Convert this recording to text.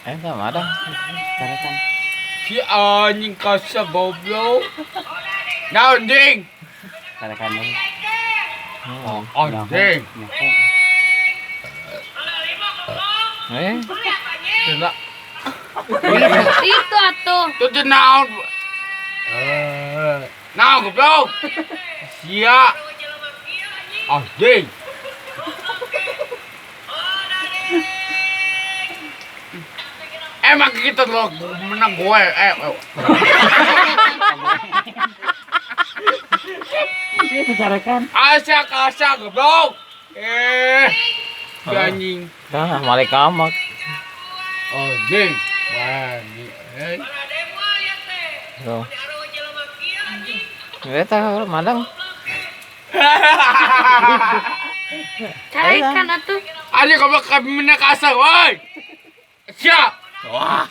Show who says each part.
Speaker 1: Eh, sama ada.
Speaker 2: Carekan.
Speaker 3: Si anjing kasar goblok. Naon ding?
Speaker 2: Carekan deui.
Speaker 1: Oh.
Speaker 3: Anjing.
Speaker 2: Nyaho.
Speaker 1: Eh,
Speaker 3: Tidak.
Speaker 4: Itu atuh.
Speaker 3: Itu naon? Eh, naon goblok? Sia. Anjing. Emang kita lo menang gue eh.
Speaker 2: Itu carekan.
Speaker 3: Asa kasa goblok. Eh. Si anjing.
Speaker 1: Dah malik kamak.
Speaker 3: Anjing. Wah, ini eh.
Speaker 1: Tuh. Eta madang.
Speaker 4: Carekan atuh.
Speaker 3: Anjing goblok kami menang kasar, woi. Siap. Wah.